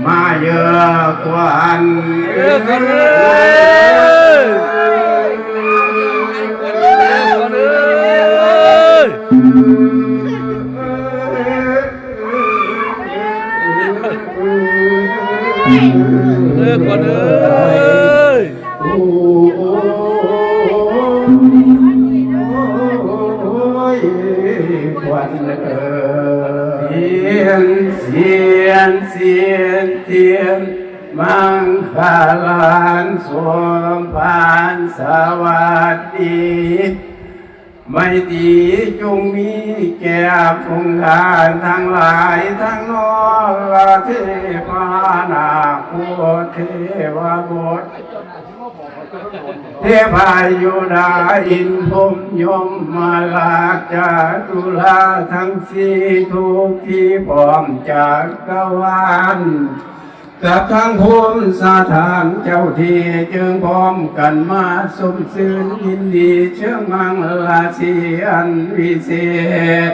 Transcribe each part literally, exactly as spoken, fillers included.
มาเยอะกว่าอัน เออก่อนเด้อ เออก่อนเด้อ โอ้ยควันเอ่ยเสียนเสียนเสียนเทียน มังคลานสมพานสวัสดี ไมตรีจงมีแก่ฝูงข้าทั้งหลายทั้งนรเทพานาคพุทธเทวบุตร เทพายุดาอินพรหมยมมาราชจตุราทั้งสี่ทุกที่พร้อมจักรวาล กับทั้งภูมิสถานเจ้าที่จึงพร้อมกันมาสมซื่นยินดีเชิงมังลาสีอันวิเศษ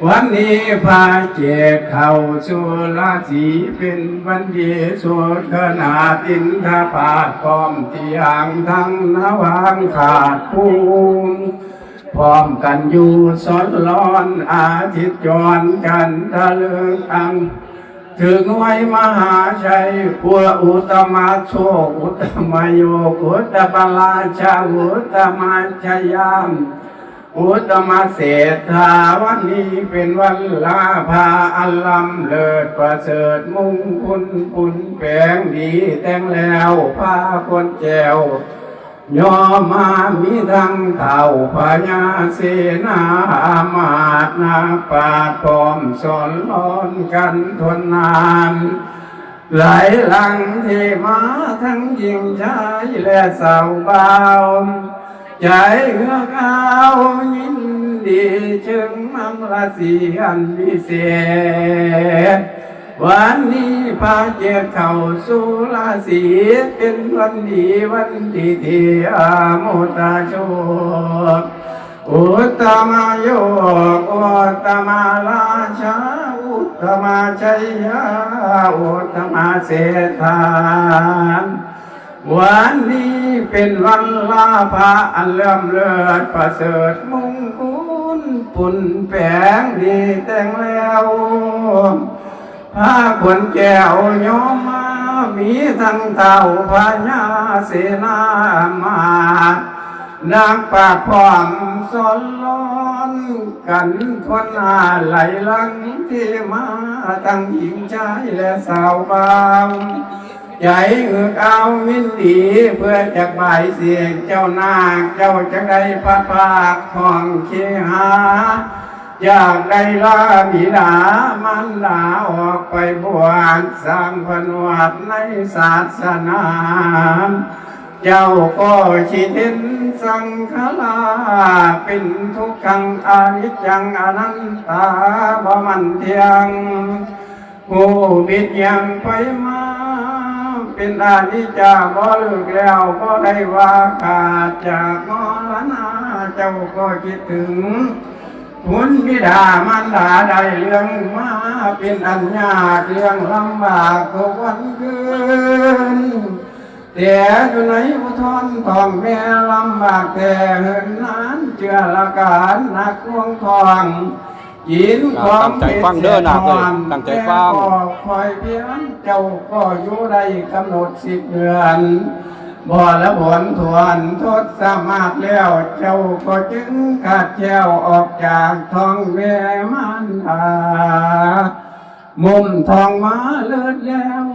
วันนี้พาเจกเข้าสู่ราศีเป็นวันดีสุดขนาดอินทบาทพร้อมเตียงทั้งนวางขาดภูมิ พร้อมกันอยู่สอนร้อนอาทิตย์จรกันทะเลิกอัง ถือหน่วยมหาชัยพวกอุตตมะโชคอุตตมะโยคอุตตมะราชาอุตตมะชยาม อุตตมะเศรษฐาวันนี้เป็นวันลาภาอันล้ำเลิศประเสริฐมุ่งคุณปุญแปงดีแต่งแล้วพาคนแจว ย่อมมามีทั้งเฒ่าพญาเสนาอามาตย์นักปราชญ์พร้อมสอนร้อนกันทนนาน หลายหลังที่มาทั้งหญิงชายและสาวบ่าว ใจเอื้อเอายินดีเชิงมังลาสีอันวิเศษ วันนี้พาเกียรติเข้าสู่ราศีเป็นวันดีวันดีที่อาโมทาโชคอุตตมโยคอุตตมราชาอุตตมชัยยาอุตตมเศรษฐา วันนี้เป็นวันลาภะอันเลื่อมเลิศประเสริฐมุ่งคุณปุญแปงดีแต่งแล้ว พาขวัญแก้วโยมมา มีทั้งเฒ่าพญาเสนามาตย์นักปราชญ์พร้อมสอนร้อนกันทวนหน้าไหลหลังที่มาทั้งหญิงชายและสาวบ่าว ใจเอือกเอามินดีเพื่อจักบายเสียงเจ้านาคเจ้าจักได้พัดพากของเคหา อยากได้ลาบิดามารดาออกไปบวชสร้างผนวดในศาสนา เจ้าก็สิเห็นสังขารเป็นทุกขังอนิจจังอนัตตาบ่มั่นเที่ยง ผู้บิดยังไปมา เป็นอนิจจาบ่เลิกแล้วบ่ได้ว่าขาดจากมรณา เจ้าก็คิดถึง คุณบิดามารดาได้เรื่องมา เป็นอันยากเรื่องลำบากทุกวันคืน แต่อยู่ในอุทรท้องแม่ลำบากแต่เหินนานเจือละการหนักหน่วงท้อง กินของ ตั้งใจฟังเด้อนะเอ้ยตั้งใจฟัง แม่ก็คอยเพียงเจ้าก็อยู่ได้กำหนดสิบเดือน บ่ละผลทวนทศมาศแล้ว เจ้าก็จึงขาดแคล้วออกจากท้องแม่มารดา มุมท้องมาเลิศแล้ว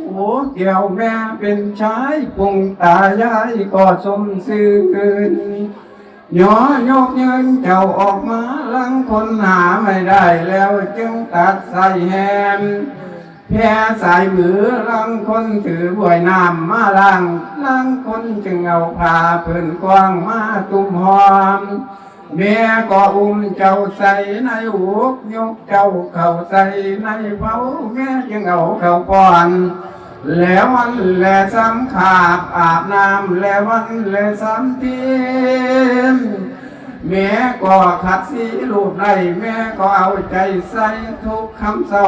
โอ้แก้วแม่เป็นชาย ปุงตายายก็สมซื่น ย่อยกยืนเจ้าออกมา ลังคนหาไม่ได้แล้ว จึงตัดใส่แหม แผ่สายมือ ลังคนถือบวยน้ำมาล้าง ลังคนจึงเอาผ้าผืนกว้างมาตุ้มหอม แม่ก็อุ้มเจ้าใส่ในอก ยกเจ้าเข้าใส่ในเผา แม่จึงเอาเข้าป้อน และวันและซ้ำขาบอาบน้ำ และวันและซ้ำเทียม แม่ก็ขัดสีรูปไร้ แม่ก็เอาใจใส่ทุกค่ำเช้า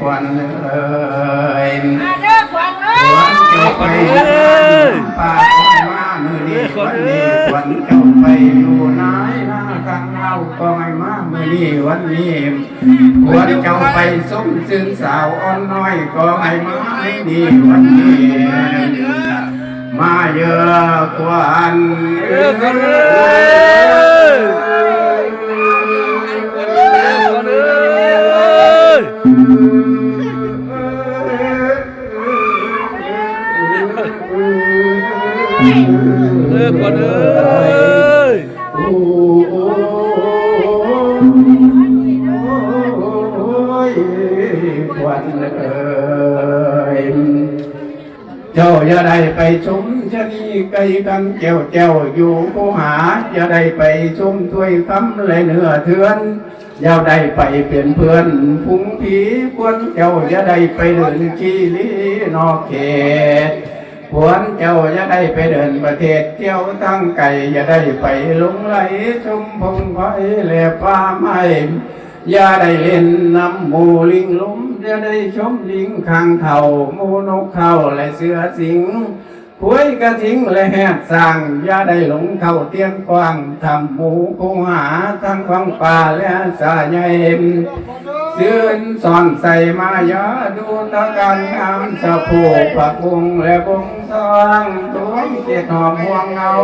ขวัญเอ้ย มาเด้อขวัญเอ้ย ขวัญเจ้าไปอยู่บ้านป่า ขวัญมามื้อนี้ ขวัญเอ้ย วันนี้ ขวัญเจ้าไปอยู่ไหนนาข้างเฮา ก็ให้มามื้อนี้ วันนี้ ขวัญเจ้าไปชมซื่นสาวอ่อนน้อย ก็ให้มามื้อนี้ วันนี้ มาเยอะขวัญเอ้ย ขวัญเอ้ย ขวัญเอ้ย เออ ขวัญเอ้ย โอ้ย ขวัญเอ้ย เจ้าอย่าได้ไปชมชะนีไกลกันแก้วแก้วอยู่คูหา อย่าได้ไปชมถ้วยคำและเนื้อเถือน อย่าได้ไปเป็นเพื่อนฝูงผี ควรเจ้าอย่าได้ไปเดินขี้ลี้นอกเขต ควรเจ้าอย่าได้ไปเดินประเทศเที่ยวทางไกล อย่าได้ไปหลงไหลชมพงไพรและป่าไม้ อย่าได้เล่นน้ำหมู่ลิงลม อย่าได้ชมลิงข้างเขาหมู่นกเขาและเสือสิง คุ้ยกระทิงและแหดสร้าง อย่าได้หลงเข้าเตียงกว้าง ถ้ำหมู่คูหา ทั้งของป่าและสาใหญ่ ยืนซ่อนใส่มายาดูตะการงามสะโพกพระองค์และวงทองทวงเกียรติหอมห่วงเอา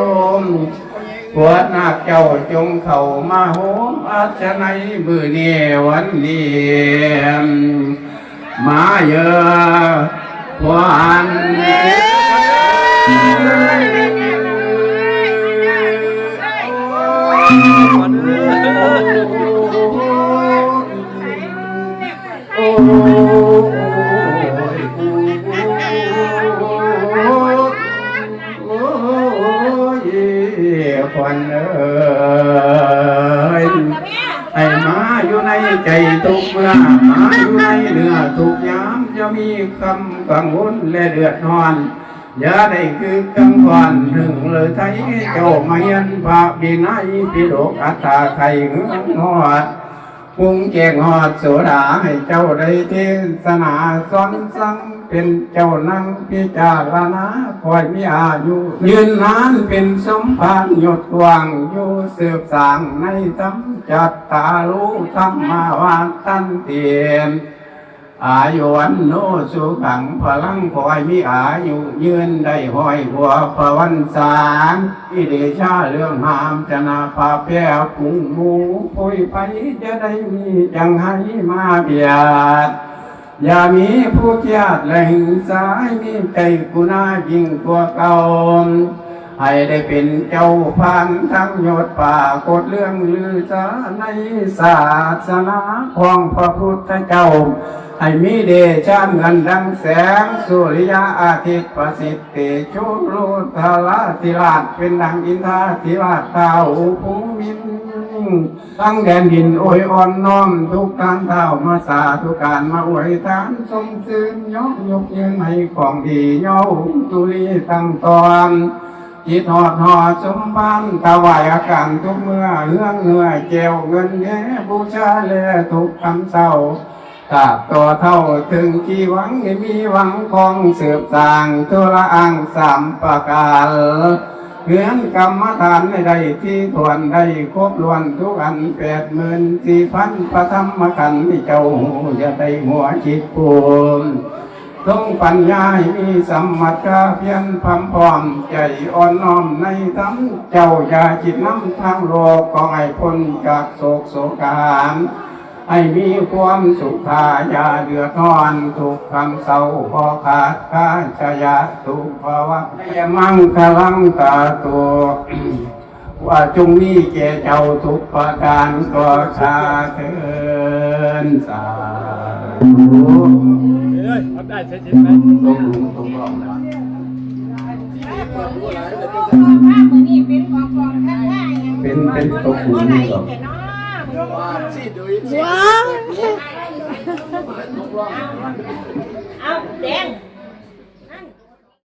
ปวดหนักเจ้าจงเข้ามาโฮมอาชนัยมื้อนี้วันนี้ มาเยอะพวันโอ้ย โอ้ย ขวัญเอ้ย ให้มาอยู่ในใจทุกเมื่อ มาอยู่ในเนื้อทุกยาม อย่ามีคำกังวลและเดือดร้อน อย่าได้คือกังวลหนึ่งเลยไทยเจ้ามาเฮียนพระวินัยปิฎกอัตตาไขเงืองหอด ปรุงแจงหอดโสดาให้เจ้าได้เทศนาสอนสั่งเป็นเจ้านั่งพิจารณาคอยมีอายุยืนนานเป็นสมภารยศกว้างอยู่สืบสร้างในธรรมจัตตารุธรรมาวัฒนติ อายุวันโนสุขังพลังคอยมีอายุยืนได้ห้อยหัวพระวันสา อิเดชาเรื่องหามชนะพาแพ้กรุงหมู่ ผู้ไปจะได้มีจังให้มาเบียด อย่ามีผู้เกลียดและหิงสา ให้มีใจกุณายิ่งกว่าเก่า ให้ได้เป็นเจ้าพานทั้งยศปรากฏเรื่องลือสาในศาสนาของพระพุทธเจ้า ให้มีเดชะเหมือนดังแสงสุริยะอาทิตย์ประสิทธิ์เตโชโลธราธิราชเป็นดังอินทราธิราชท้าวภูมินทร์ ทั้งแดนดินโอยอ่อนน้อมทุกทางเท้ามาสาธุการมาอวยทานสมซื่นยกยกยืนให้ของดียอมจุลีตั้งตอน จิตหอดหอสมพันถวายอาการทุกเมื่อเรื่องเนื้อแก้วเงินแน่บูชาแลทุกคำเศร้า ตราบต่อเท่าถึงที่หวังให้มีหวังของสืบสร้างทุระอังสามประการ เฮือนกรรมฐานให้ได้ที่ทวนได้ครบล้วนทุกอันแปดหมื่นสี่พันพระธรรมขันธ์ที่เจ้าอย่าได้หัวคิดปูนทรงปัญญาให้มีสัมมัตตาเพียรพร้อมพร้อมใจอ่อนน้อมในธรรมเจ้าอย่าจิตน้ำทางโลกก็ให้พ้นจากโศกโศกา ให้มีความสุขอย่าเดือดร้อนทุกข์คำเศร้าบ่ขาดขาดชยะทุกภาวะมังคลังกาตุว่าจงมีแก่เจ้าทุกประการก็สาเถินสาธุ เอ้ยทำได้ใช้สิทธิ์ไหม ตกหลุมตกร่องนะ เป็นเป็นตกหลุมนี่หรอ ว้าว เอาแดง